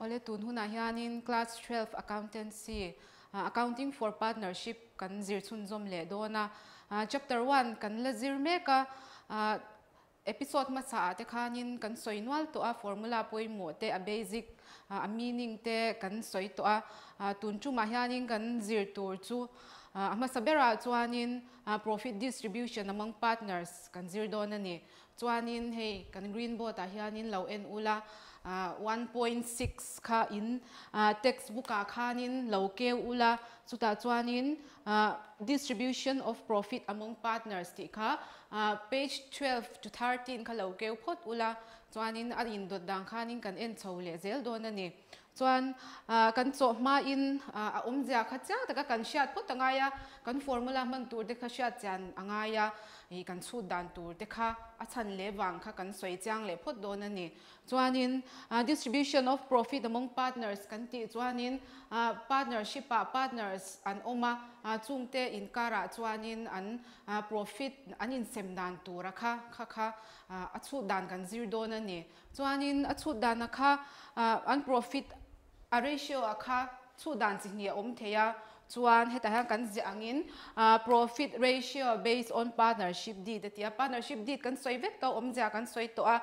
Awle tun hunah hianin Class 12 Accountancy, Accounting for Partnership kan zir chhunzawm leh dawn a. Chapter 1 kan la zir mek a, episode hmasa ah te khanin kan sawi nual tawh a, formula pawimawh te, a basic, a meaning te kan sawi tawh a. Tun tumah hianin kan zir tur chu a hmasa berah chuanin profit distribution among partners kan zir dawn a ni. Chuanin hei kan green board ah hianin lo en ula, 1.6 kha in textbook ah khanin lo keu ula, chutah chuanin distribution of profit among partners tih kha page 12 to 13 kha lo keu phawt ula, chuanin a indawt dan khanin kan en chho leh zel dawn a ni. Chuan kan chawh hmain a awmzia kha chiang taka kan hriat phawt a ngai a, kan formula hman tur te kha hriat chian a ngai a, ih kan chhut dan tur te kha a chhan leh vang kha kan sawi chiang leh phawt dawn a ni. Chuanin distribution of profit among partners kan tih chuanin partnership ah partners an awm a, chungte inkarah chuanin an profit an insem dan tura kha kha kha a chhut dan kan zir dawn a ni. Chuanin a chhut dana kha an profit a ratio ah kha chhut dan chi hnih a awm thei a, chuan hetah hian kan ziah angin profit ratio based on partnership deed a ti a, partnership deed kan sawi vek tawh awmzia kan sawi tawh a,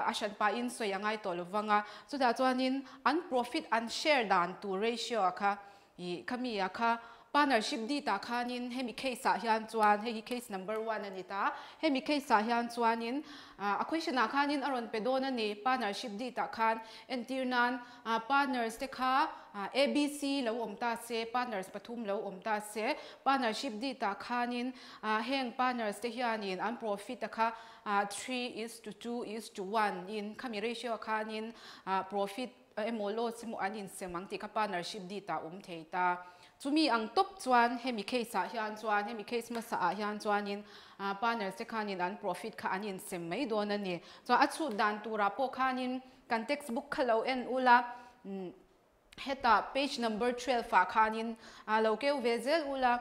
a hran pahin sawi a ngai tawh lo vang a, chutah chuanin an profit an share dan tur ratio ah kha Ih, khami ah kha partnership deed ah khanin hemi case ah hian chuan hei hi case number one a ni ta, hemi case ah hian chuanin a question ah khanin a rawn pe dawn a ni, partnership deed ah khan entir nan partners te kha ABC lo awm ta se, partners pathum lo awm ta se, partnership deed ah khanin heng partners te hianin an profit a kha 3:2:1 in khami ratio ah khanin profit Emaw loss emaw an insem ang tih kha partnership deed ah awm thei ta. Chumi ang tawp chuan hemi case ah hian chuan hemi case hmasa ah hian chuanin partners te khanin an profit kha an insem mai dawn a ni. Chuan a chhut dan turah pawh khanin kan textbook kha lo en ula hetah page number 12 ah khanin lo keu ve zel ula.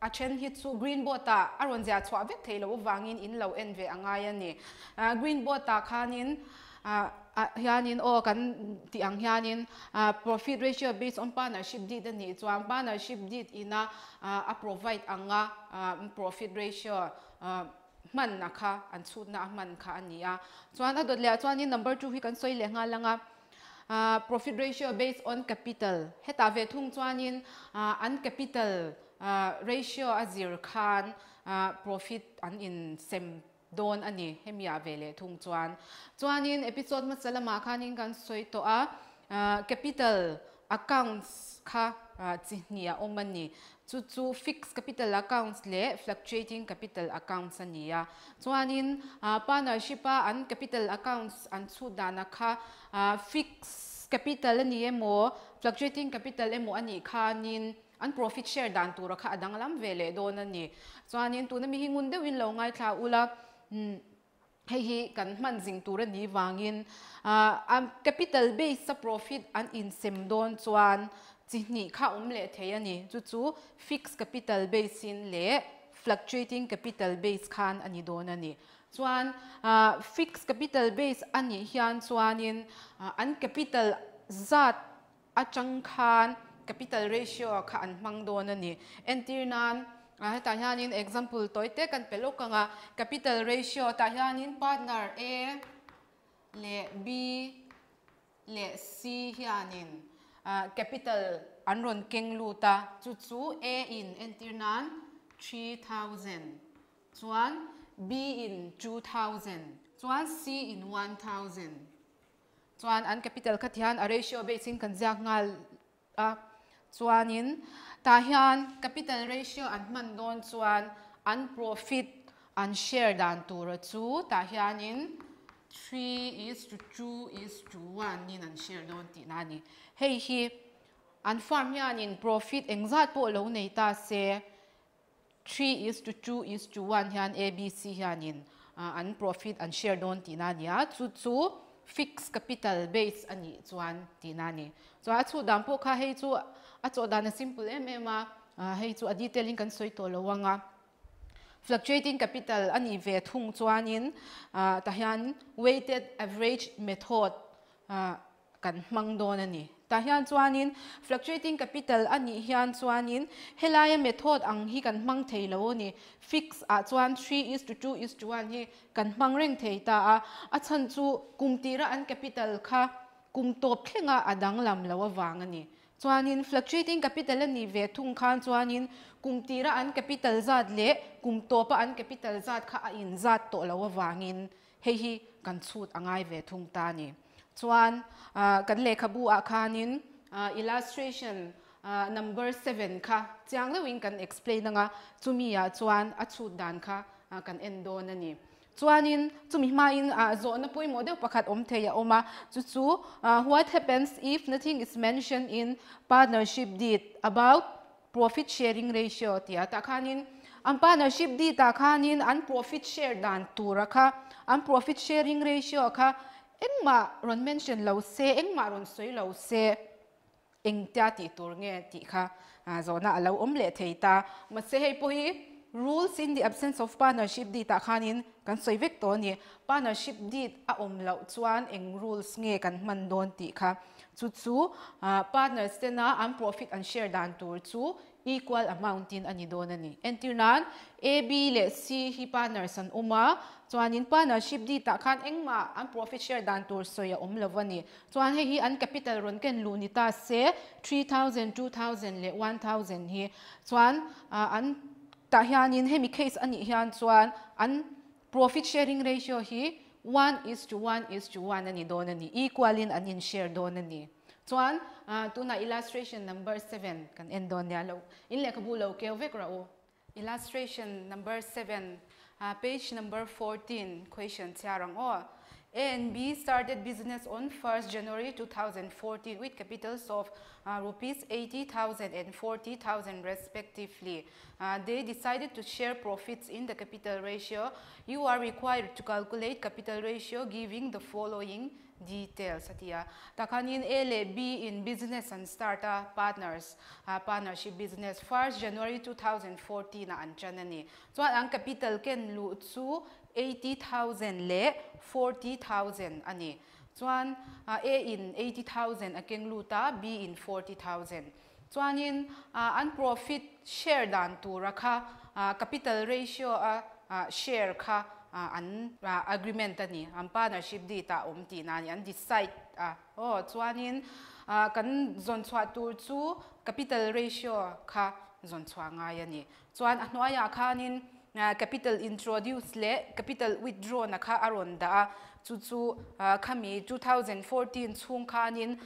A then hi chu green board ah a rawn ziah chhuah vek theih loh avangin in lo en ve a ngai a ni. Green board ah khanin hianin aw kan tih ang hianin profit ratio based on partnership deed a nih chuan partnership deed ina a provide anga profit ratio hman a kha an chhutna a hman kha a ni a. Chuan a dawt leh ah chuanin number 2 hi kan sawi leh nghal ang a. Profit ratio based on capital hetah ve thung chuanin an capital ratio a zir khan profit an insem dawn a ni hemi ah ve leh thung chuan. Chuanin episode hmasa lamah khanin kan sawi tawh a, capital accounts kha chi hnih a awm a ni. Chu chu fixed capital accounts leh fluctuating capital accounts a ni a. Chuanin partnership a an capital accounts an chhut dana kha fixed capital a ni emaw fluctuating capital emaw a nih khanin an profit share dan tura kha a danglam ve leh dawn a ni. Chuanin tuna mi hi ngun deuhin lo ngaithla ula. Hei hi kan hman zing tur a nih vangin a capital base a profit an insem dawn chuan chi hnih kha awm leh thei a ni. Chu chu fixed capital base in leh fluctuating capital base khan a ni dawn a ni. Chuan fixed capital base a nih hian chuanin an capital zat atang khan capital ratio kha an hmang dawn a ni. Entir nan hetah hianin example tawi te kan pe lawk ang a, capital ratio tah hianin partner A leh B leh C hianin capital an rawn keng lut a, chu chu A in entir nan 3000 chuan B in 2000 chuan C in 1000. Chuan an capital kha tihian a ratio base in kan ziak nghal a, chuanin tah hian capital ratio an hman dawn chuan an profit an share dan tura chu tah hianin 3:2:1 in an share dawn tihna a ni. Hei hi an firm hianin profit engzat pawh lo nei ta se 3:2:1 hian ABC hianin an profit an share dawn tihna a ni a, chu chu fixed capital base a nih chuan tihna a ni. Chuan a chhuh dan pawh kha hei chu a chawh dan a simple em em a, hei chu a detail in kan sawi tawh lo ang a. Fluctuating capital a nih ve thung chuanin tah hian weighted average method. kan hmang dawn a ni. Tah hian chuanin fluctuating capital a nih hian chuanin helaia method ang hi kan hmang thei lo a ni. Fix ah chuan 3:2:1 hi kan hmang reng thei ta a, a chhan chu kum tira an capital kha kum tawp thlenga a danglam lo avang a ni. Chuanin fluctuating capital a nih ve thung khan chuanin kum tira an capital zat leh kum tawpa an capital zat kha a inzat tawh lo avangin hei hi kan chhut a ngai ve thung ta a ni. Chuan kan lehkhabu ah khanin illustration number 7 kha chiang deuhin kan explain anga chumi ah chuan a chhut dan kha kan en dawn a ni. Chuanin chumi hmain zawhna pawimawh deuh pakhat awm thei a awm a, chu chu what happens if nothing is mentioned in partnership deed about profit sharing ratio tia tah khanin an partnership deed ah khanin an profit share dan tura kha an profit sharing ratio kha engmah rawn mention lo se engmah rawn sawi lo se engtia tih tur nge tih kha zawhna a lo awm leh thei ta. Mahse hei pawh hi rules in the absence of partnership deed ah khanin kan sawi vek tawh a ni. Partnership deed a awm loh chuan eng rules nge kan hman dawn tih kha chu chu partners tena an profit an share dan tur chu equal amount in a ni dawn a ni. Entir nan A, B leh C hi partners an awm a, chuanin partnership deed ah khan engmah an profit share dan tur sawi a awm lo a ni. Chuan hei hi an capital rawn ken luh ni ta se, 3000, 2000 leh 1000 hi. Chuan an tah hianin hemi case a nih hian chuan an profit sharing ratio hi 1:1:1 a ni dawn a ni, equal in an in share dawn a ni. Chuan tunah illustration number 7 kan en dawn nia lo, in lehkhabu lo keu vek rawh u. Illustration number 7, page number 14, question chhiar ang aw. A and B started business on 1st January 2014 with capitals of rupees 80,000 and 40,000 respectively. They decided to share profits in the capital ratio. You are required to calculate capital ratio giving the following details a ti a. Takhanin A leh B in business an start a, partners, partnership business 1st January 2014 ah an tan a ni. Chuan an capital ken luh chu 80,000 leh 40,000 a ni. Chuan A in 80,000 a keng lut a, B in 40,000. Chuanin an profit share dan tura kha capital ratio a share kha an agreement a ni, an partnership deed ah awm tihna a ni, an decide a. Aw, chuanin kan zawn chhuah tur chu capital ratio kha zawn chhuah ngai a ni. Chuan a hnuaiah khanin capital introduce leh capital withdrawn a kha a rawn dah a, chu chu khami 2014 chhung khanin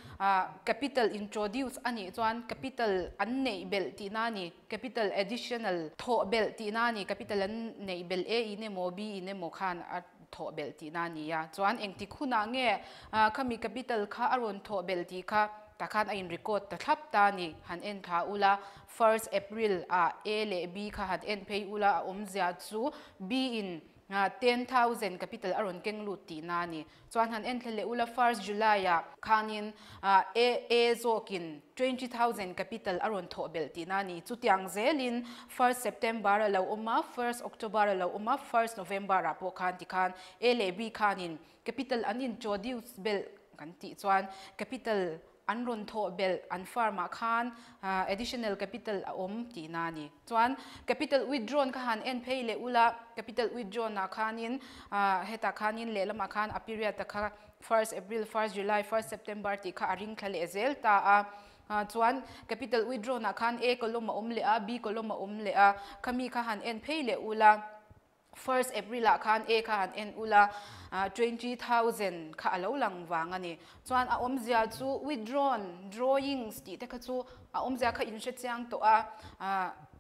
capital introduce a nih chuan capital an neih belh tihna a ni, capital additional thawh belh tihna a ni, capital an neih belh A in emaw B in emaw khan a thawh belh tihna a ni a. Chuan engtik hunah nge khami capital kha a rawn thawh belh tih kha tah khan a in record ta thlap ta a ni. Han en thla ula, 1st April ah A leh B kha han en phei ula a awmzia chu B in 10,000 capital a rawn keng lut tihna a ni. Chuan han en thla leh ula 1st July ah khanin A A zawkin 20,000 capital a rawn thawh belh tihna a ni. Chutiang zelin 1st September a lo awm a, 1st October a lo awm a, 1st November ah pawh khan tikhan A leh B khanin capital an introduce belh kan tih chuan capital an rawn thawh belh an firm ah khan additional capital a awm tihna a ni. Chuan capital withdrawn kha han en phei leh ula, capital withdrawn ah khanin hetah khanin lehlamah khan a period a kha 1st April, 1st July, 1st September tih kha a ring thla leh zel ta a. Chuan capital withdrawn ah khan A column a awm leh a, B column a awm leh a, khami kha han en phei leh ula, 1st April ah khan A kha han en ula, 20,000 kha a lo lang vang a ni. Chuan a awmzia chu withdrawn, drawings tih te kha chu a awmzia kha in hre chiang tawh a,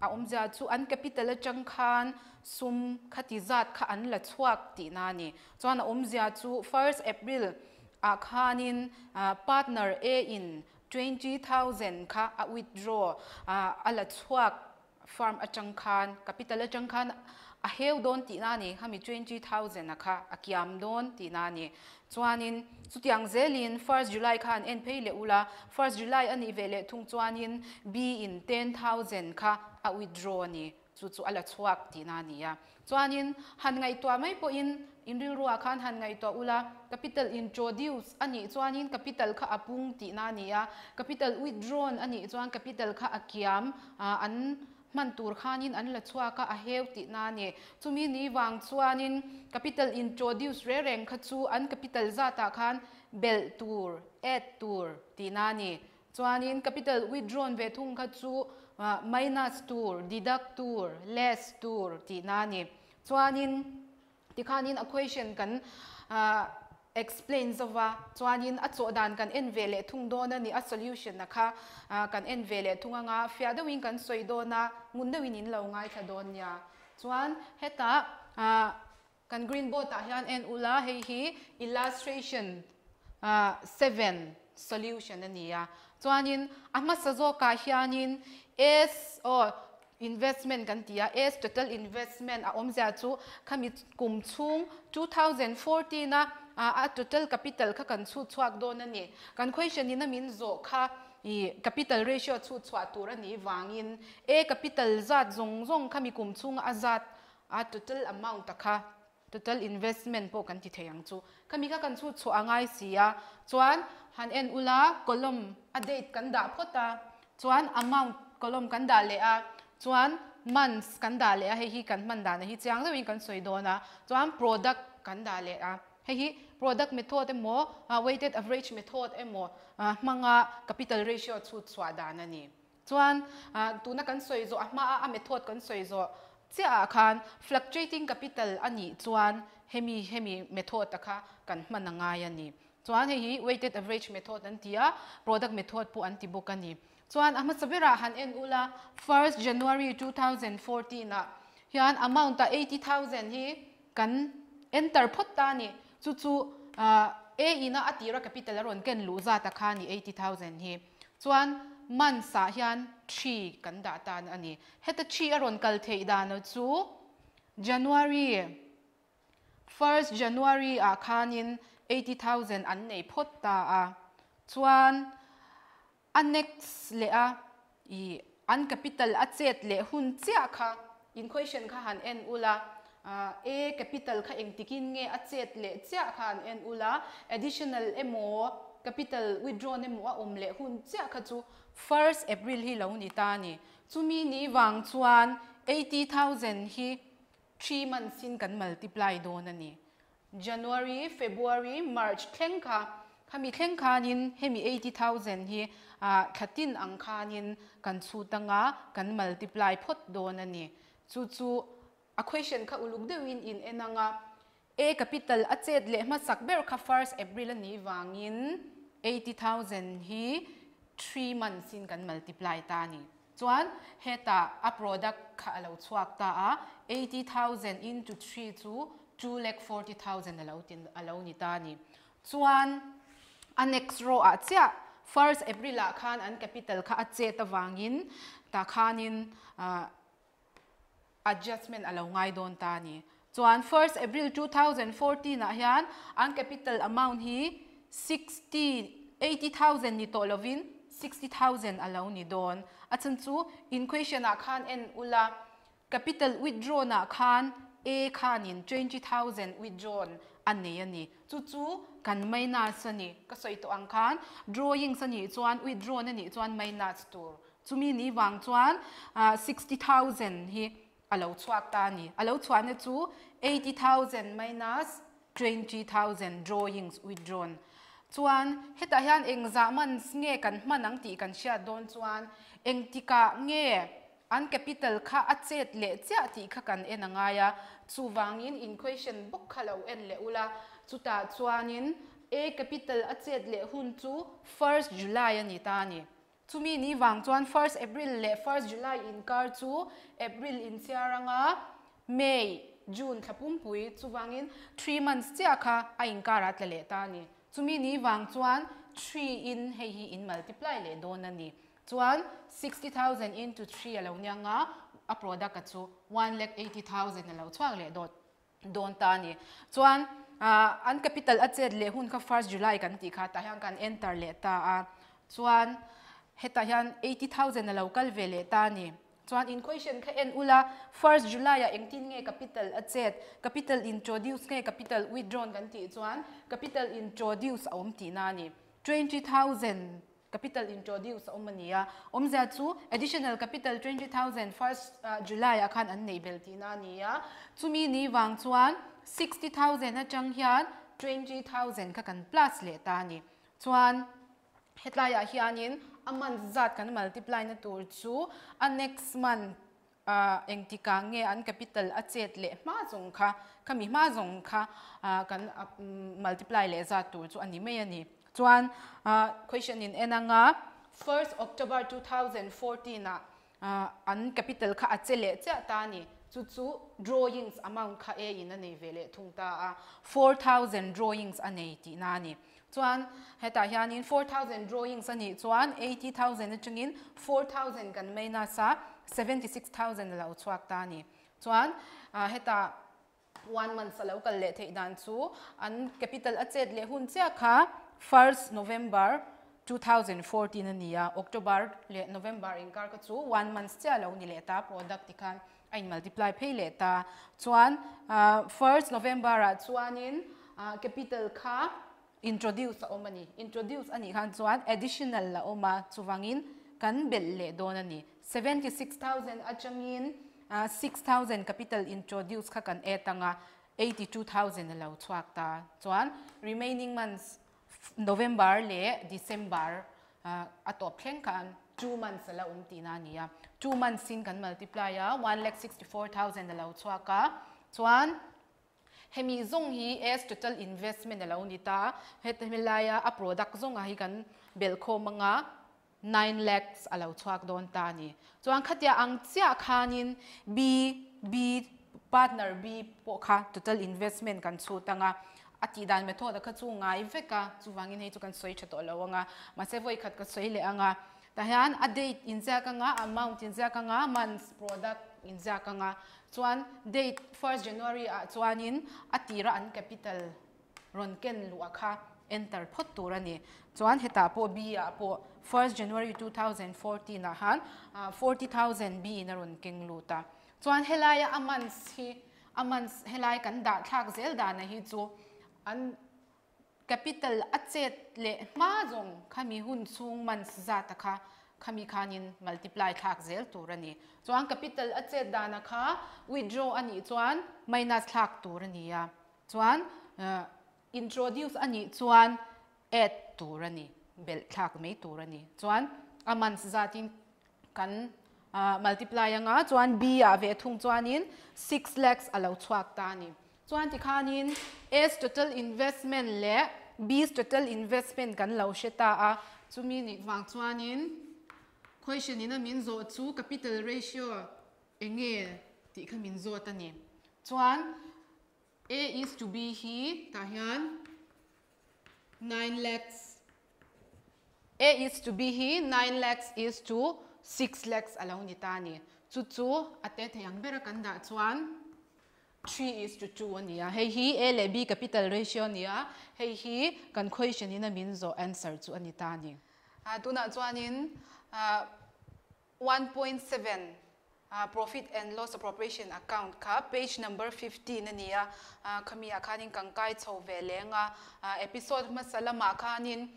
a awmzia chu an capital atang khan sum kha ti zat kha an la chhuak tihna a ni. Chuan a awmzia chu 1st April ah khanin partner A in 20,000 kha a withdraw, a la chhuak firm atang khan, capital atang khan a heu dawn tihna a ni, khami 20,000 a kha a kiam dawn tihna a ni. Chuanin chutiang zelin 1st July khan en phei leh ula, 1st July a nih ve leh thung chuanin B in 10,000 kha a withdraw a ni, chu chu a la chhuak tihna a ni a. Chuanin han ngaihtuah mai pawhin In rilruah khan han ngaihtuah ula, capital introduce a nih chuanin capital kha a pung tihna a ni a, capital withdrawn a nih chuan capital kha a kiam, an hman tur khanin an la chhuak a, a heu tihna a ni. Chumi ni vang chuanin capital introduce reng reng kha chu an capital zatah khan belh tur, add tur, tihna a ni. Chuanin capital withdrawn ve thung kha chu minus tur, deduct tur, less tur tihna a ni. Chuanin tikhanin a question kan explain zova, chuanin a chawh dan kan en ve leh thung dawn a ni, a solution a kha kan en ve leh thung anga fiah deuhin kan sawi dawn a, ngun deuhin in lo ngaithla dawn nia. Chuan hetah kan green board ah hian en ula, hei hi illustration 7 solution a ni a. Chuanin a hmasa zawkah hianin S aw investment kan ti a, S total investment a awmzia chu khami kum chhung 2014 a a total capital kha kan chhut chhuak dawn a ni. Kan question in a min zawh kha i capital ratio chhut chhuah tur a nih vangin A capital zat zawng zawng khami kum chhunga a zat a total amount a kha total investment pawh kan ti thei ang chu. Khami kha kan chhut chhuah a ngai si a, chuan han en ula column a date kan dah phawt a, chuan amount column kan dah leh a, chuan months kan dah leh a, hei hi kan hman dan a hi chiang deuhin kan sawi dawn a, chuan product kan dah leh a, hei hi product method emaw weighted average method emaw hmanga capital ratio chhut chhuah dan a ni. Chuan tuna kan sawi zawh a hmaa a method kan sawi zawh chiahah khan fluctuating capital a nih chuan hemi hemi method a kha kan hman a ngai a ni. Chuan hei hi weighted average method an ti a, product method pawh an ti bawk a ni. Chuan a hmasa berah han en ula first January 2014 ah hian amount a 80,000 hi kan enter phawt ta a ni. Chu chu A ina a tira capital a rawn ken luh zat a kha a ni 80,000 hi. Chuan months ah hian 3 kan dah tan a ni. Heta 3 a rawn kal theih dan chu January, first January ah khanin 80,000 an nei phawt ta a. Chuan a next leh a i an capital a chet leh hun chiah kha in question kha han en ula, A capital kha engtikin nge a chet leh chiah kha han en ula, additional emaw capital withdrawn emaw a awm leh hun chiah kha chu first April hi lo ni ta a ni. Chumi ni vang chuan 80,000 hi 3 months in kan multiply dawn a ni. January, February, March thleng kha, khami thleng khanin hemi 80,000 hi thla tin ang khanin kan chhut anga kan multiply phawt dawn a ni. Chu chu a question kha uluk deuhin in en anga A capital a chet leh hmasak ber kha first April a nih vangin 80,000 hi 3 months in kan multiply ta a ni. Chuan hetah a product kha a lo chhuak ta a, 80,000 into 3 chu 2,40,000 a lo tin a lo ni ta a ni. Chuan a next row ah chiah first April ah khan an capital kha a chet avangin tah khanin adjustment a lo ngai dawn ta a ni. Chuan first April 2014 ah hian an capital amount hi 60 80,000 ni tawh lovin 60,000 a lo ni dawn. A chhan chu in question ah khan en ula capital withdrawn ah khan A khanin 20,000 withdrawn a nei a ni. Chu chu kan minus a ni. Ka sawi tawh ang khan drawings a nih chuan withdrawn a nih chuan minus tur. Chumi ni vang chuan 60,000 hi a lo chhuak ta a ni. A lo chhuahna chu 80,000 minus 20,000 drawings withdrawn. Chuan hetah hian engzah months nge kan hman ang tih kan hriat dawn chuan engtikah nge an capital kha a chet leh chiah tih kha kan en a ngai a. Chuvangin in question bawk kha lo en leh ula, chutah chuanin A capital a chet leh hun chu first July a ni ta a ni. Chumi ni vang chuan first April leh first July inkar chu April inchhiar anga May, June thla pumpui chuvangin 3 months chiah kha a inkarah tla leh ta a ni. Chumi ni vang chuan 3 in hei hi in multiply leh dawn a ni. Chuan 60,000 into 3 a lo nia nga a product a chu 1,80,000 a lo chhuak leh dawt dawn ta a ni. Chuan an capital a chet leh hun kha first July kan tih kha tah hian kan enter leh ta a. Chuan hetah hian 80,000 a lo kal ve leh ta a ni. Chuan in question kha en ula, first July ah engtin nge capital a chet, capital introduce nge capital withdrawn kan tih chuan capital introduce a awm tihna a ni. 20,000 capital introduce a awm a ni a, awmzia chu additional capital 20,000 first July ah khan an neih belh tihna a ni a, chumi ni vang chuan 60,000 atang hian 20,000 kha kan plus leh ta a ni. Chuan Hetlaiah hianin a month zat kan multiply na tur chu a next month engtikah nge an capital a chet leh hma zawng kha, khami hma zawng kha kan multiply leh zat tur chu a ni mai a ni. Chuan question in en anga first October 2014 ah an capital kha a che leh chiah ta a ni. Chu chu drawings amount kha A in a nei ve leh thung ta a, 4000 drawings a nei tihna a ni. Chuan hetah hianin 4000 drawings a nih chuan 80,000 atangin 4000 kan minus a, 76,000 a lo chhuak ta a ni. Chuan hetah one month a lo kal leh theih dan chu an capital a chet leh hun chiah kha first November 2014 a ni a, October leh November inkar kha chu one month chiah a lo ni leh ta, product ti khan a in multiply phei leh ta. Chuan first November ah chuanin capital kha introduce a awm a ni. Introduce a nih khan chuan additional a awm a, chuvangin kan belh leh dawn a ni. 76,000 atangin 6,000 capital introduce kha kan add anga 82,000 a lo chhuak ta. Chuan remaining months November leh December a tawp thleng khan 2 months a la awm tihna a ni a. 2 months in kan multiply a, 1,64,000 a lo chhuak a. Chuan hemi zawng hi as total investment a lo ni ta. Heti laia a product zawnga hi kan belh khawm anga 9 lakhs a lo chhuak dawn ta a ni. Chuan khatia ang chiah khanin B B partner B pawh kha total investment kan chhut anga, a tih dan method a kha chu ngai vek a, chuvangin hei chu kan sawi tha tawh lo anga, mahse vawi khat ka sawi leh anga. Tah hian a date inziak anga, amount inziak anga, months, product inziak anga. Chuan date 1st January ah chuanin a tira an capital rawn ken luh kha enter phawt tur a ni. Chuan hetah pawh B ah pawh 1st January 2014 ah han 40,000 B in a rawn keng lut a. Chuan helaia a months hi, a months helai kan dah thlak zel dana hi chu an capital a chet leh hma zawng khami hun chhung months zata kha khami khanin multiply thlak zel tur a ni. Chuan capital a chet dana kha withdraw a nih chuan minus thlak tur a ni a, chuan introduce a nih chuan add tur a ni, belh thlak mai tur a ni. Chuan a months zatin kan multiply anga. Chuan B ah ve thung chuanin 6 lakhs a lo chhuak ta a ni. Chuan tikhanin S total investment leh B total investment kan lo hre ta a. Chumi nih vang chuanin question in a min zawh chu capital ratio enge tih kha min zawt a ni. Chuan A is to B hi tah hian 9 lakhs, A is to B hi 9 lakhs is to 6 lakhs a lo ni ta ni. Chu chu a te thei ang bera kan dah chuan 3 is to 2 a ni a. Hei hi A leh B capital ratio ni a, hei hi kan question in a min zawh answer chu a ni ta ni. Tunah chuanin 1.7 profit and loss appropriation account kha page number 15 a ni a. Khami ah khanin kan kai chho ve lenga. Episode hmasa lamah khanin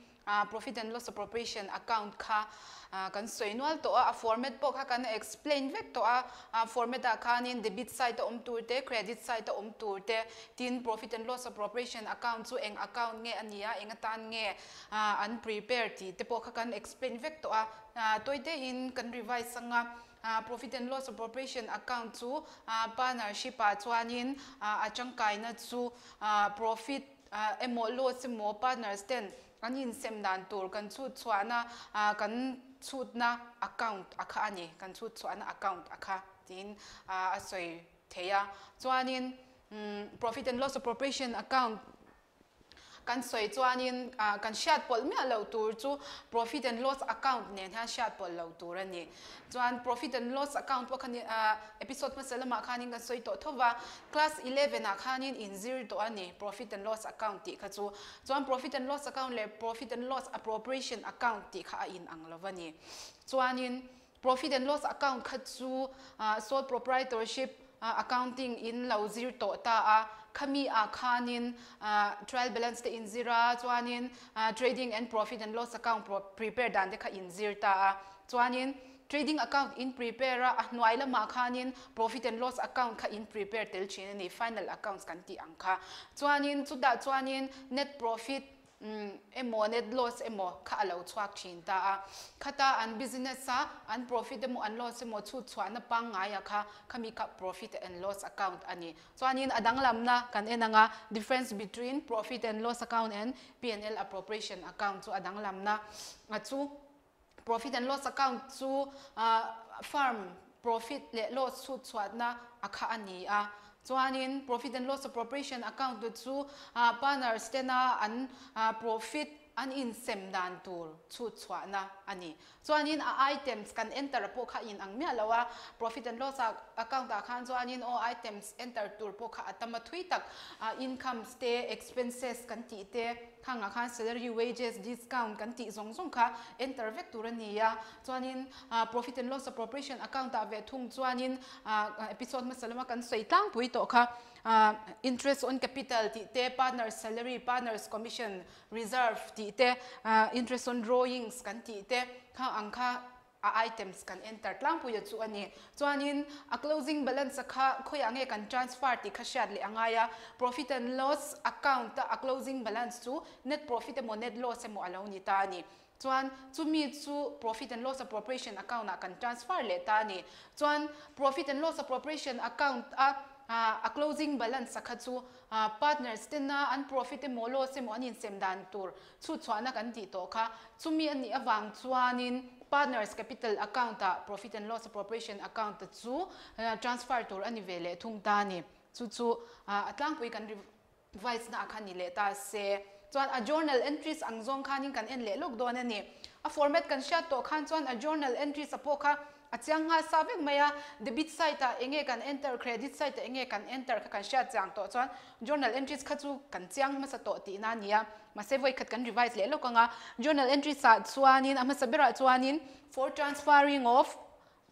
profit and loss appropriation account kha kan sawi nual tawh a, a format pawh kha kan explain vek tawh a. Format ah khanin debit side a awm tur te, credit side a awm tur te, tin profit and loss appropriation account chu eng account nge ani a, eng atan nge an prepare tih te pawh kha kan explain vek tawh a. Toite in kan revise anga. Profit and loss appropriation account chu partnership ah chuanin a tangkaina chu profit emaw loss emaw partners ten an insem dan tur kan chhut chhuahna, kan chhutna account a kha ani, kan chhut chhuahna account a kha tiin a sawi thei a. Chuanin profit and loss appropriation account kan sawi chuanin kan hriat pawlh miah lo tur chu profit and loss account nen hian hriat pawlh lo tur a ni. Chuan profit and loss account pawh khani episode hmasa lamah khanin kan sawi tawh thova, class 11 ah khanin inzir tawh a ni profit and loss account tih kha chu. Chuan profit and loss account leh profit and loss appropriation account tih kha a in ang lo a ni. Chuanin Profit and loss account kha chu sole proprietorship accounting in lo zir tawh ta a, khami ah khanin trial balance te in zir a, chuanin trading and profit and loss account prepare dan te kha in zir ta a, chuanin trading account in prepare a, a hnuai lamah khanin profit and loss account kha in prepare tel thin a ni, final accounts kan tih ang kha. Chuanin chutah chuanin net profit emaw net loss emaw kha a lo chhuak thin ta a, khata an business a an profit emaw an loss emaw chhut chhuahna pangngaia kha khami kha profit and loss account a ni. Chuanin a danglamna kan en anga difference between profit and loss account and P&L appropriation account chu a danglamna a chu profit and loss account chu firm profit leh loss chhut chhuahna a kha a ni a. Chuanin profit and loss appropriation account chu partners tena an profit an insem dan tur chhut chhuahna a ni. Chuanin a items kan enter pawh kha in ang miah lo a, profit and loss account ah khan chuanin aw items enter tur pawh kha a tam a thui tak, incomes te expenses kan tih te khangah khan salary wages discount kan tih zawng zawng kha enter vek tur a ni a. Chuanin profit and loss appropriation account ah ve thung chuanin episode hmasa lama kan sawi tlangpui tawh kha interest on capital tih te partners salary partners commission reserve tih te interest on drawings kan tih te kha ang kha a items kan enter tlangpui a chu a ni. Chuanin a closing balance a kha khawiah nge kan transfer tih kha hriat leh a ngai a, profit and loss account a closing balance chu net profit emaw net loss emaw a lo ni ta a ni. Chuan chumi chu profit and loss appropriation account ah kan transfer leh ta a ni. Chuan profit and loss appropriation account a a closing balance a kha chu partners tena an profit emaw loss emaw an insem dan tur chhutchhuahna kan tih tawh kha. Chumi a nih avang chuanin partners capital account ah profit and loss appropriation account chu transfer tur a ni ve leh thung ta a ni. Chu chu a tlangpui kan revise na ah khan ni leh ta se. Chuan a journal entries ang zawng khanin kan en leh lawk dawn a ni. A format kan hriat tawh khan chuan a journal entries a pawh kha a chiang nghal sa vek mai a, debit side ah enge kan enter, credit side ah enge kan enter kha kan hriat chiang tawh chuan journal entries kha chu kan chiang hmasa tawh tihna a ni a. Mahse vawi khat kan revise leh lawk ang a, journal entries ah chuanin a hmasa berah chuanin for transferring of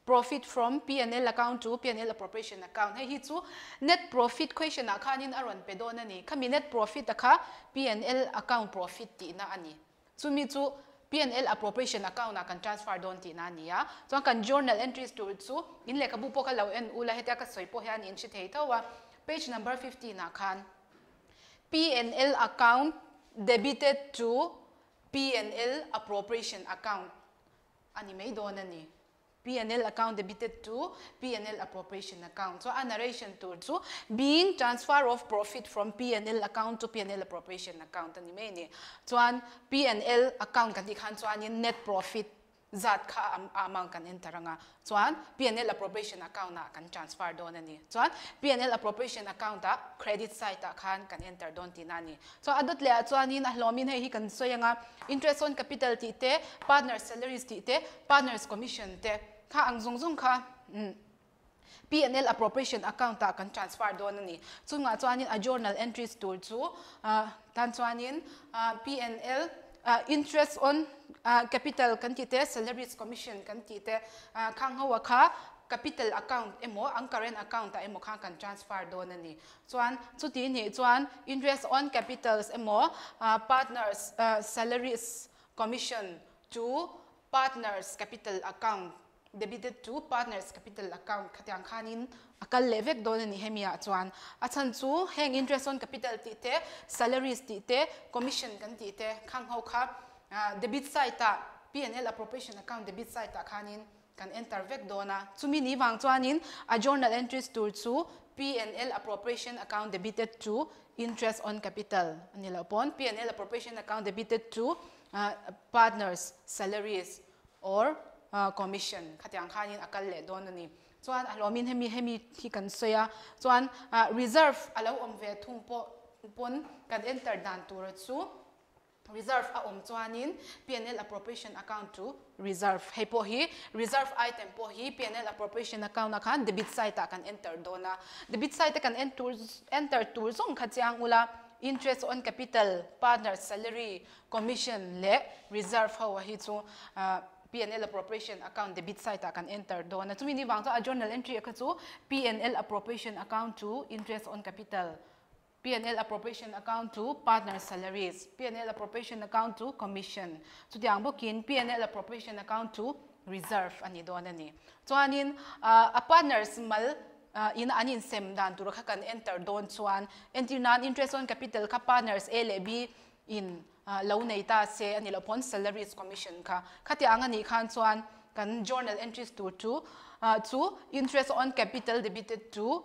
profit from P&L account to P&L appropriation account hei hi chu net profit question ah khanin a rawn pe dawn a ni. Khami net profit a kha P&L account profit tihna a ni. Chumi chu P&L appropriation account ah kan transfer dawn tihna a ni a. Chuan kan journal entries tur chu in lehkhabu pawh kha lo en ula hetia ka sawi pawh hian in hre thei tho a. Page number 15 ah khan P&L account debited to P&L appropriation account a ni mai dawn a ni. P&L account debited to P&L appropriation account. Chuan a narration tur chu being transfer of profit from P&L account to P&L appropriation account a ni mai a ni. Chuan P&L account kan tih khan chuanin net profit zat kha a amount kan enter anga chuan P&L appropriation account ah kan transfer dawn a ni. Chuan P&L appropriation account ah credit side ah khan kan enter dawn tihna a ni. Chuan a dawt leh ah chuanin a hlawmin hei hi kan sawi anga interest on capital tih te, partner salaries tih te, partners commission te kha ang zawng zawng kha P&L appropriation account ah kan transfer dawn a ni. Chungah chuanin a journal entries tur chu tan chuanin P&L interest on capital kan tih te, salaries commission kan tih te khang ho a kha capital account emaw ang current account ah emaw khan kan transfer dawn a ni. Chuan chuti nih chuan interest on capitals emaw partners salaries commission to partners capital account debited to partners capital account khatiang khanin a kal leh vek dawn a ni hemi ah chuan. A chhan chu heng interest on capital tih te, salaries tih te, commission kan tih te khang ho kha debit side ah P&L appropriation account debit side ah khanin kan enter vek dawn a. Chumi ni vang chuanin a journal entries tur chu P&L appropriation account debited to interest on capital a ni loh pawn P&L appropriation account debited to partners salaries or commission khatiang khanin a kal leh dawn a ni. Chuan a hlawmin hemi hemi hi kan sawi a, chuan reserve a lo awm ve thung pawh pawn kan enter dan tura chu reserve a awm chuanin P&L appropriation account to reserve hei pawh hi reserve item pawh hi P&L appropriation account ah khan debit side ah kan enter dawn a, debit side a kan enter tur zawng kha chiang ula interest on capital, partner salary, commission leh reserve ho a hi chu. P&L appropriation account debit side ah kan enter dawn a. Chumi ni vang chuan a journal entry a kha chu P&L appropriation account to interest on capital, P&L appropriation account to partner salaries, P&L appropriation account to commission, chutiang bawkin P&L appropriation account to reserve a ni dawn a ni. Chuanin a partners mal in an insem dan tur kha kan enter dawn chuan entir nan interest on capital kha partners A leh B in lo nei ta se a ni loh pawn salaries commission kha khatiang ang a nih khan chuan kan journal entries tur chu chu interest on capital debited to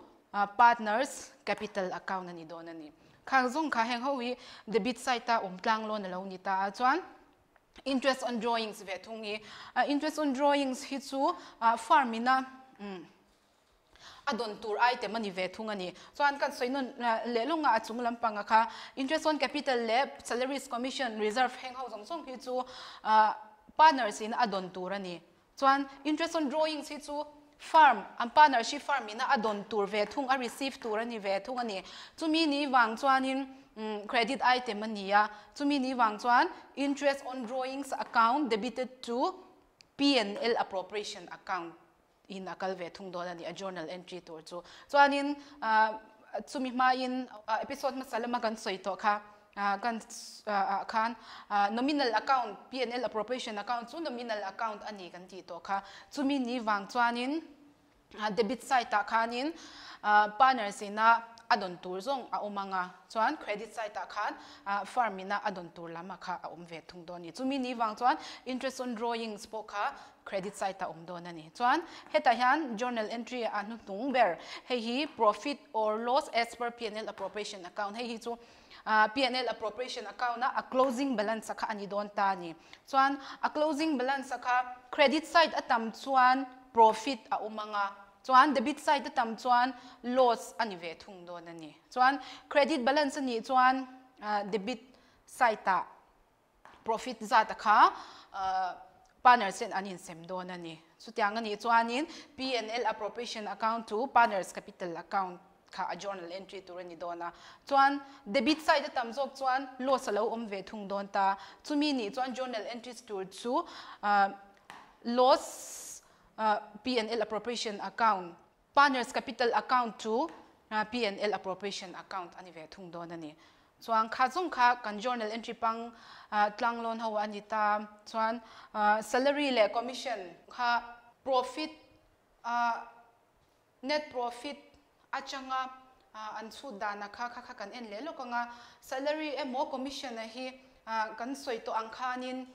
partners capital account a ni dawn a ni. Khang zawng kha heng ho hi debit side a awm tlang lawn a lo ni ta a chuan interest on drawings ve thung hi interest on drawings hi chu firm ina a dawn tur item a ni ve thung a ni. Chuan kan sawi nawn leh lawngah a chung lampanga kha interest on capital leh salaries commission reserve heng ho zawng zawng hi chu partners in a dawn tur a ni. Chuan interest on drawings hi chu firm an partnership firm ina a dawn tur ve thung a receive tur a ni ve thung a ni. Chumi ni vang chuanin credit item a ni a, chumi ni vang chuan interest on drawings account debited to P&L appropriation account in a kal ve thung dawn a ni a journal entry tur chu. Chuanin chumi hmain episode hmasa lama kan sawi tawh kha kan ah khan nominal account P&L appropriation account chu nominal account a ni kan tih tawh kha. Chumi ni vang chuanin debit side ah khanin partners ina a dawn tur zawng a awm ang a, chuan credit side ah khan firm ina a dawn tur lam a kha a awm ve thung dawn a ni. Chumi ni vang chuan interest on drawings pawh kha credit side a awm dawn a ni. Chuan hetah hian journal entry a hnuhnung ber hei hi profit or loss as per P&L appropriation account hei hi chu P&L appropriation account a a closing balance a kha a ni dawn ta a ni. Chuan a closing balance a kha credit side a tam chuan profit a awm ang a, chuan debit side a tam chuan loss a ni ve thung dawn a ni. Chuan credit balance a nih chuan debit side ah profit zat a kha partners ten an insem dawn a ni. Chutiang a nih chuanin P&L appropriation account to partners capital account kha a journal entry tur a ni dawn a. Chuan debit side a tam zawk chuan loss a lo awm ve thung dawn ta. Chumi nih chuan journal entries tur chu loss P&L appropriation account, Partners capital account chu P&L appropriation account a ni ve thung dawn a ni. Chuan kha zawng kha kan journal entry pang tlang lawn ho a ni ta. Chuan salary leh commission kha profit net profit atanga an chhut dana kha kha kha kan en leh lawk ang a. Salary emaw commission a hi kan sawi tawh ang khanin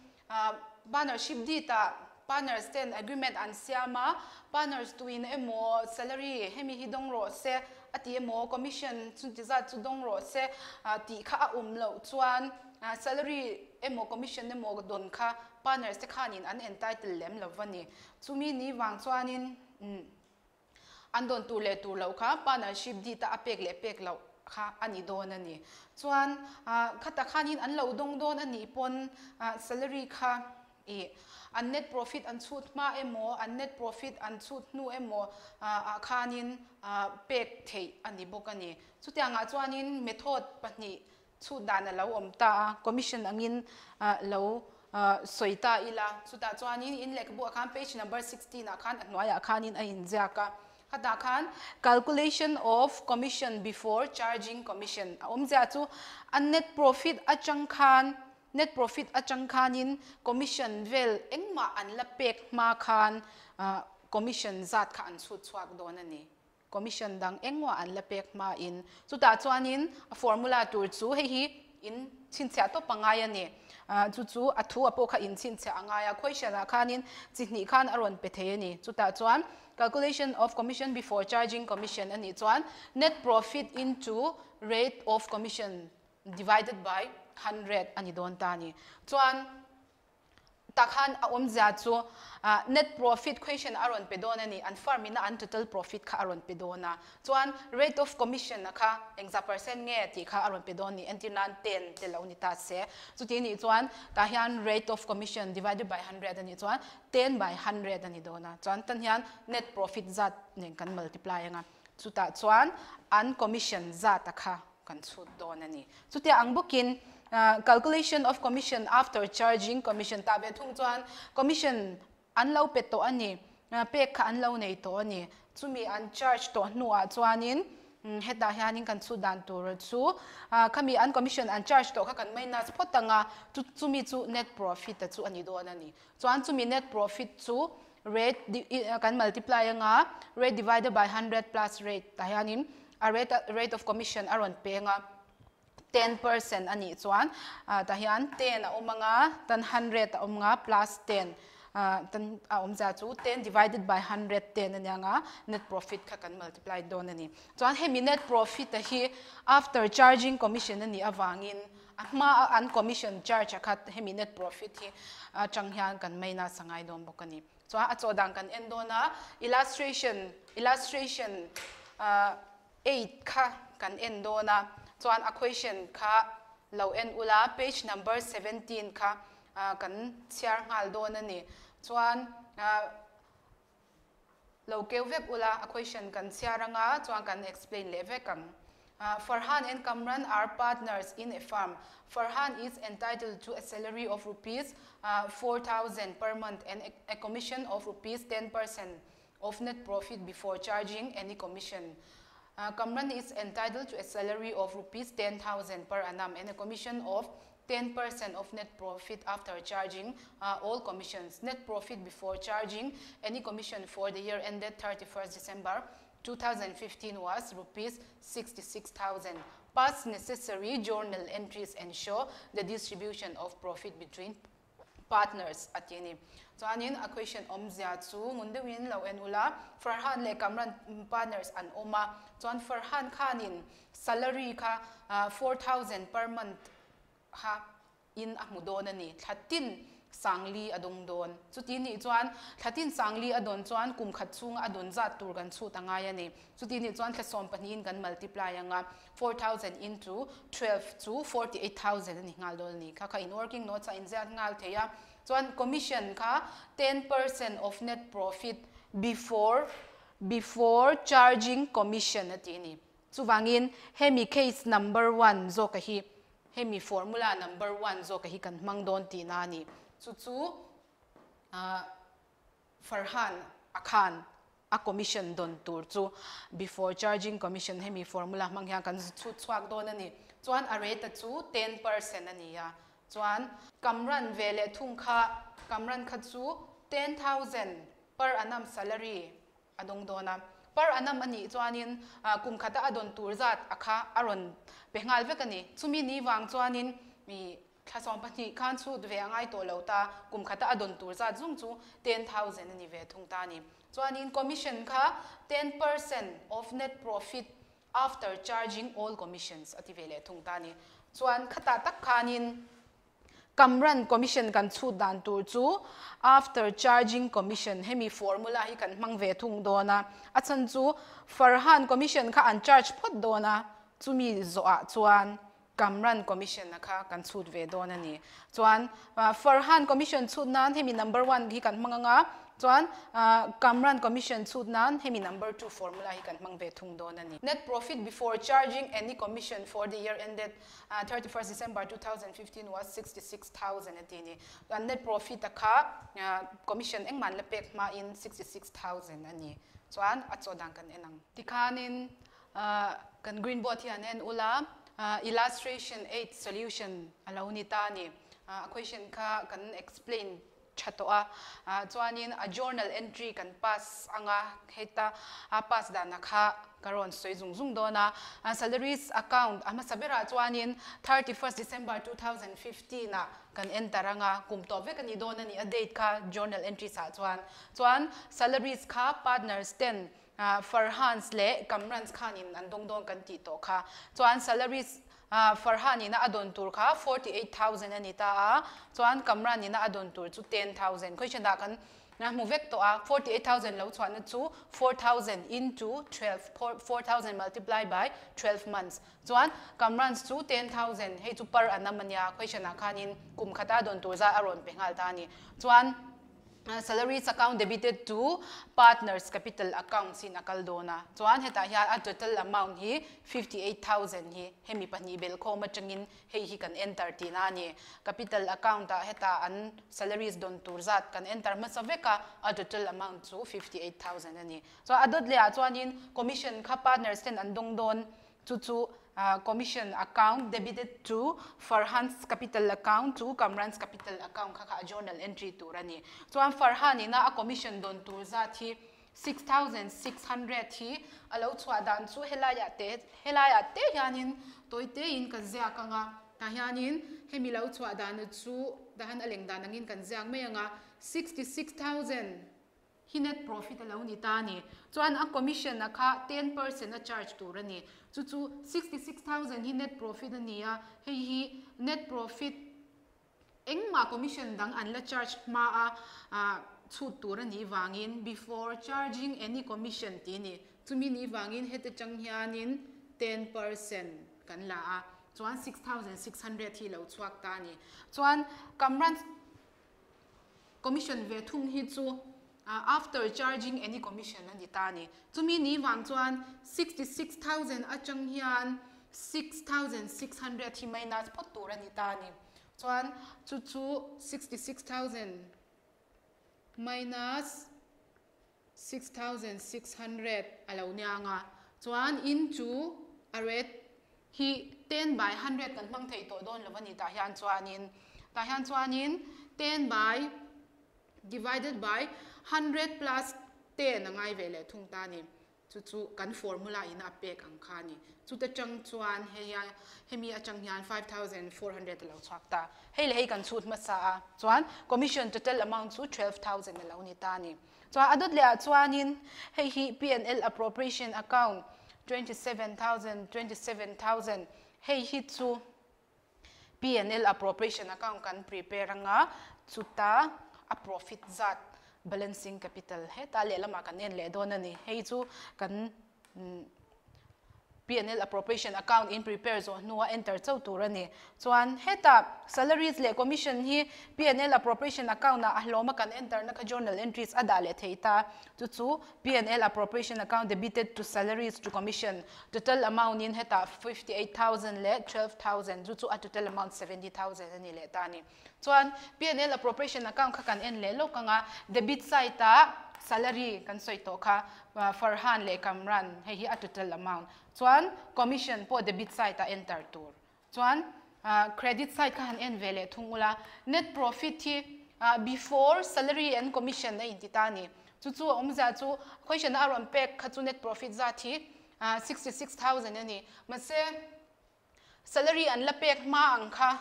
Partnership deed ah partners ten agreement an siam a, partners tuin emaw salary hemi hi dawng rawh se a ti emaw commission chunti zat chu dawng rawh se tih kha a awm loh chuan salary emaw commission emaw dawn kha partners te khanin an entitle lem lo va ni. Chumi ni vang chuanin An dawn tur leh tur loh kha partnership deed a a pek leh pek loh kha a ni dawn a ni. Chuan khata khanin an lo dawng dawn a nih pawn salary kha ih an net profit an chhut hma emaw an net profit an chhut hnu emaw ah khanin pek theih a ni bawk a ni. Chutiangah chuanin method pahnih Chhut dan a lo awm ta a, commission angin lo sawi ta ila. Chutah chuanin in lehkhabu ah khan page number 16 ah khan a hnuaiah khanin a inziak a. Khatah khan calculation of commission before charging commission a awmzia chu a net profit atang khan net profit atang khanin commission vel engmah an la pek hma khan commission zat kha an chhut chhuak dawn a ni. Commission dang engmah an la pek hmain chutah chuanin a formula tur chu hei hi in chhinchhiah tawp a ngai a ni. Chu chu a thu a pawh kha in chhinchhiah a ngai a, question ah khanin chi hnih khan a rawn pe thei a ni. Chutah chuan calculation of commission before charging commission a nih chuan net profit into rate of commission divided by 100 a ni dawn ta a ni. Chuan Tah khan a awmzia chu net profit question a rawn pe dawn a ni, an firm ina an total profit kha a rawn pe dawn a, chuan rate of commission a kha engzah percent nge tih kha a rawn pe dawn a ni, entir nan 10 te lo ni ta se, chuti nih chuan tah hian rate of commission divided by 100 a nih chuan 10 by 100 a ni dawn a, chuan tan hian net profit zat nen kan multiply anga, chutah chuan an commission zat a kha kan chhut dawn a ni. Chutia ang bawkin. Calculation of commission after charging commission tah ve thung chuan commission an lo pe tawh a ni, pek kha an lo nei tawh a ni. Chumi an charge tawh hnuah chuanin hetah hianin kan chhut dan tur chu khami an commission an charge tawh kha kan minus phawt ang a, chumi chu net profit a chu a ni dawn a ni. Chuan chumi net profit chu rate kan multiply ang a, rate divided by 100 plus rate tah hianin a rate of commission a rawn peng a. 10% a nih chuan tah hian 10 a awm ang a, tan 100 a awm ang a, plus 10 tan a awmzia chu 10 divided by 110 a nia ang a, net profit kha kan multiply dawn a ni. Chuan hemi net profit a hi after charging commission a nih avangin a hma a an commission charge a kha hemi net profit hi atang hian kan minus a ngai dawn bawk a ni. Chuan a chaw dan kan en dawn a, illustration illustration 8 kha kan en dawn a, chuan a question kha lo en ula, page number 17 kha kan chhiar nghal dawn a ni. Chuan lo keu vek ula, a question kan chhiar anga chuan kan explain leh vek ang. Farhan and Kamran are partners in a firm. Farhan is entitled to a salary of rupees 4,000 per month and a commission of rupees 10% of net profit before charging any commission. Kamran is entitled to a salary of rupees 10,000 per annum and a commission of 10% of net profit after charging all commissions. Net profit before charging any commission for the year ended 31st December 2015 was rupees 66,000. Pass necessary journal entries and show the distribution of profit between partners a ti a ni. Chuanin a question awmzia chu ngun deuhin lo en ula, Farhan leh Kamran partners an awm a, chuan Farhan khanin salary kha 4,000 per month kha in a hmu dawn a ni, thla tin sangli a dawng dawn. Chuti nih chuan thla tin sangli a dawn chuan kum khat chhunga a dawn zat tur kan chhut a ngai a ni. Chuti nih chuan thla 12 in kan multiply anga 4,000 into 12 chu 48,000 a ni nghal dawn a ni. Kha kha in working notes a inziak nghal thei a. Chuan commission kha 10% of net profit before charging commission a tih a ni. Chuvangin hemi case number 1 zawka hi hemi formula number 1 zawka hi kan hmang dawn tihna a ni. Chu chu Farhan a khan a commission dawn tur chu before charging commission hemi formula hmang hian kan chhut chhuak dawn a ni. Chuan a rate chu 10% a ni a. Chuan Kamran ve leh thung kha Kamran kha chu 10,000 per annum salary a dawng dawn a. Per annum a nih chuanin kum khata a dawn tur zat a kha a rawn pe nghal vek a ni. Chumi ni vang chuanin thla 12 khan chhut ve a ngai tawh lo ta, kum khata a dawn tur zat zung chu 10,000 a ni ve thung ta a ni. Chuanin commission kha 10% of net profit after charging all commissions a ti ve leh thung ta a ni. Chuan khata tak khanin Kamran commission kan chhut dan tur chu after charging commission hemi formula hi kan hmang ve thung dawn a. A chan chu Farhan commission kha an charge phawt dawn a, chumi zawhah chuan Kamran commission a kha kan chhut ve dawn a ni. Chuan Farhan commission chhut nan hemi number 1 hi kan hmang anga, chuan Kamran commission chhut nan hemi number 2 formula hi kan hmang ve thung dawn a ni. Net profit before charging any commission for the year ended 31st December 2015 was 66,000 a ti ni. Net profit a kha commission engman la pek hma in 66,000 a ni. Chuan a chaw dan kan en ang. Tikhanin kan green board hian en ula illustration 8 solution a lo ni ta ni. A question kha kan explain tha tawh a. Chuanin a journal entry kan pass anga heta a pass dan a kha ka rawn sawi zung zung dawn a. Salaries account a hmasa berah chuanin 31st December 2015 ah kan enter anga kum tawh vek ani dawn ani a date kha journal entries ah chuan. Chuan salaries kha partners 10 Farhans leh Kamrans khanin an dawng dawn kan tih tawh kha. Chuan salaries Farhan ina a dawn tur kha 48,000 a ni ta a, chuan Kamran ina a dawn tur chu 10,000. Question ah kan hmu vek tawh a, 48,000 lo chuan na chu 4,000 into 12, 4,000 multiply by 12 months. Chuan Kamrans chu 10,000 hei chu per annum ania. Question ah khanin kum khata dawn tur za a rawn pe nghal ta ani. Chuan Salaries account debited to partners capital accounts in a kal dawn a, chuan hetah hian a total amount hi 58,000 hi hemi pahnih belhkhawm atangin hei hi kan enter tihna a ni. Capital account ah hetah an salaries dawn tur zat kan enter hmasa vek a, a total amount chu 58,000 a ni. Chuan a dawt leh ah chuanin commission kha partners ten an dawng dawn. Chu chu commission account debited to Farhan's capital account to Kamran's capital account kha kha a journal entry tur a ni. Chuan Farhan ina a commission dawn tur zat hi 6600 hi a lo chhuah dan chu helaiah te helaiah te hianin tawi tein kan ziak ang a, tah hianin hemi lo chhuah dan chu tah hian a leng dan angin kan ziak mai ang a, 66,000. Hi net profit a lo ni ta a ni. Chuan a commission a kha 10% a charge tur a ni. Chu chu 66,000 hi net profit a ni a, hei hi net profit engmah commission dang an la charge hma a chhut tur a nih vangin before charging any commission tih a ni. Chumi nih vangin heti chang hianin 10% kan la a, chuan 6,600 hi lo chhuak ta a ni. Chuan Kamran. Commission ve thung hi chu after charging any commission a ni ta a ni. Chumi ni vang chuan 66,000 atang hian 6,600 hi minus phawt tur a ni ta a ni. Chuan chu chu 66,000 minus 6,600 a lo nia ang a. Chuan into a rate hi ten by hundred kan hmang thei tawh dawn lo a ni tah hian chuanin tah hian chuanin ten by divided by hundred plus ten a ngai ve leh thung ta a ni. Chu chu kan formula in a pek ang kha a ni. Chuta tang chuan hei a hemi atang hian 5,400 a lo chhuak ta. Hei leh hei kan chhut hmasa a chuan commission total amount chu 12,000 a lo ni ta a ni. Chuan a dawt leh ah chuanin hei hi P&L appropriation account 27,000, 27,000 hei hi chu P&L appropriation account kan prepare anga chuta a profit zat balancing capital heta lehlamah kan en leh dawn a ni. Hei chu kan P&L appropriation account in prepare zawh hnua enter chauh tur a ni. Chuan hetah salaries leh commission hi P&L appropriation account ah a hlawm a kan enter na kha journal entries a dah leh thei ta. Chu chu P&L appropriation account debited to salaries to commission total amount in hetah 58,000 leh 12,000 chu chu a total amount 70,000 a ni leh ta a ni. Chuan P&L appropriation account kha kan en leh lawk ang a, debit side ah salary kan sawi tawh kha Farhan leh Kamran hei hi a total amount. Chuan commission pawh debit side ah enter tur. Chuan credit side kha han en ve leh thung ula, net profit hi before salary and commission a inti ta a ni. Chu chu a awmzia chu question a rawn pek kha chu net profit zat hi 66,000 a ni. Mahse Salary an la pek hma ang kha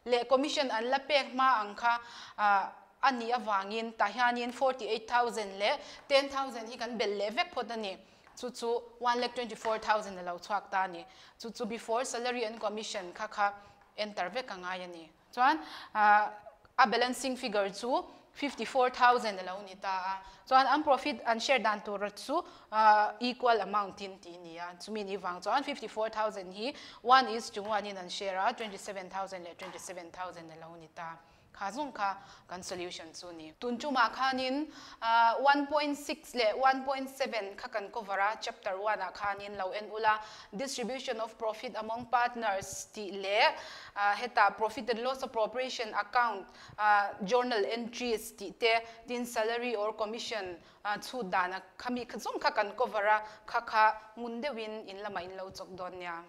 leh commission an la pek hma ang kha a nih avangin tah hianin 48,000 leh 10,000 hi kan belh leh vek phawt a ni. Chu chu 1,24,000 a lo chhuak ta a ni. Chu chu before salary and commission kha kha enter vek a ngai a ni. Chuan a balancing figure chu 54,000 a lo ni ta a. Chuan an profit an share dan tur chu equal amount in tih a ni a. Chumi ni vang chuan 54,000 hi one is to one in an share a, 27,000 leh 27,000 a lo ni ta. Kha zawng kha kan solution chu a ni. Tun tumah khanin 1.6 leh 1.7 kha kan cover a, chapter one ah khanin lo en ula, distribution of profit among partners tih leh Hetah profit and loss appropriation account, journal entries tih te, tin salary or commission chhut dana khami kha zawng kha kan cover a, kha kha ngun deuhin in lamah in lo chawk dawn nia.